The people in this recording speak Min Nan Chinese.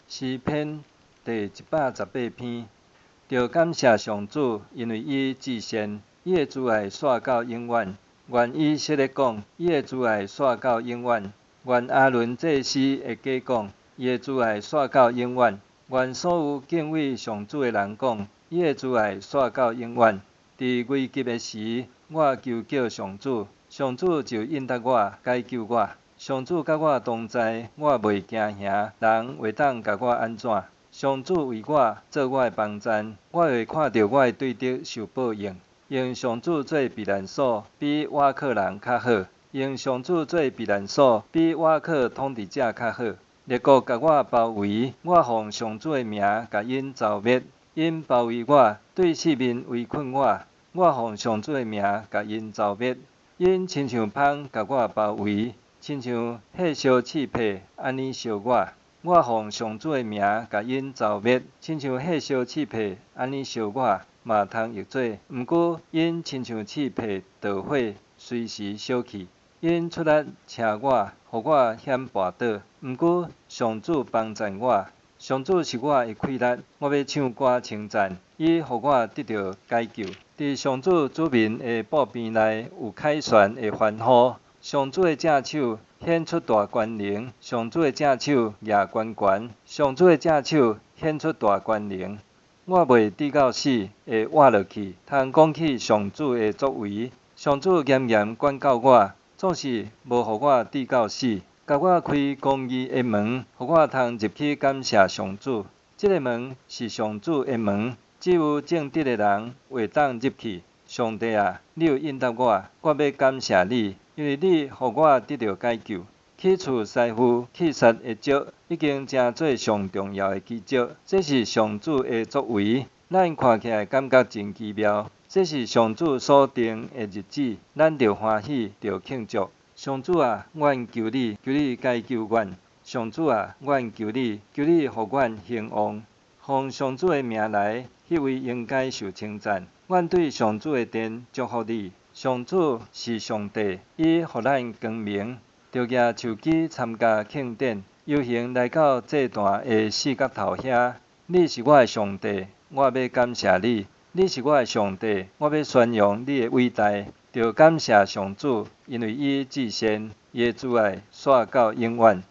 詩篇第118篇，著感謝上主，因為伊至善，伊的慈愛紲到永遠。願以色列講，伊的慈愛紲到永遠。願亞倫祭司的家講，伊的慈愛紲到永遠。願所有敬畏上主的人講，伊的慈愛紲到永遠。佇危急的時，我求叫上主，上主就應答我，解救我。上主佮我同在，我袂驚嚇，人會當共我按怎？上主為我做我的幫贊，我會看著我的對敵受報應。用上主做避難所，比倚靠人較好。用上主做避難所，比倚靠統治者較好。列國共我包圍，我奉上主的名共𪜶蹂滅。𪜶包圍我，對四面圍困我，我奉上主的名共𪜶蹂滅。𪜶親像蜂共我包圍，親像火燒刺柏按呢燒我。我奉上主的名共𪜶蹂滅，親像火燒刺柏按呢燒我，嘛通譯做，毋過𪜶親像刺柏著火，隨時燒去。𪜶出力車我，予我險跋倒，毋過上主幫贊我。上主是我的氣力，我欲唱歌稱讚，伊予我得著解救。佇上主子民的布棚內有凱旋的歡呼。上主的正手顯出大權能，上主的正手舉懸懸，上主的正手顯出大權能。我袂至到死，會活落去，通講起上主的作為。上主嚴嚴管教我，總是無予我至到死。共我開公義的門，予我通入去感謝上主。這个門是上主的門，只有正直的人會當入去。上帝啊，你有應答我，我欲感謝你，因為你予我得著解救。去除師傅去殺的石，已經成做上重要的基石。這是上主的作為，咱看起來感覺真奇妙。這是上主所定的日子，咱著歡喜，著慶祝。上主啊，阮求你，求你解救阮！上主啊，阮求你，求你予阮興旺。奉上主的名來，彼位應該受稱讚。阮對上主的殿祝福你。上主是上帝，伊予咱光明。著舉手機參加慶典，遊行來到祭壇的四角頭遐。你是我的上帝，我欲感謝你。你是我的上帝，我欲宣揚你的偉大。著感謝上主，因為伊至善，伊的慈愛紲到永遠。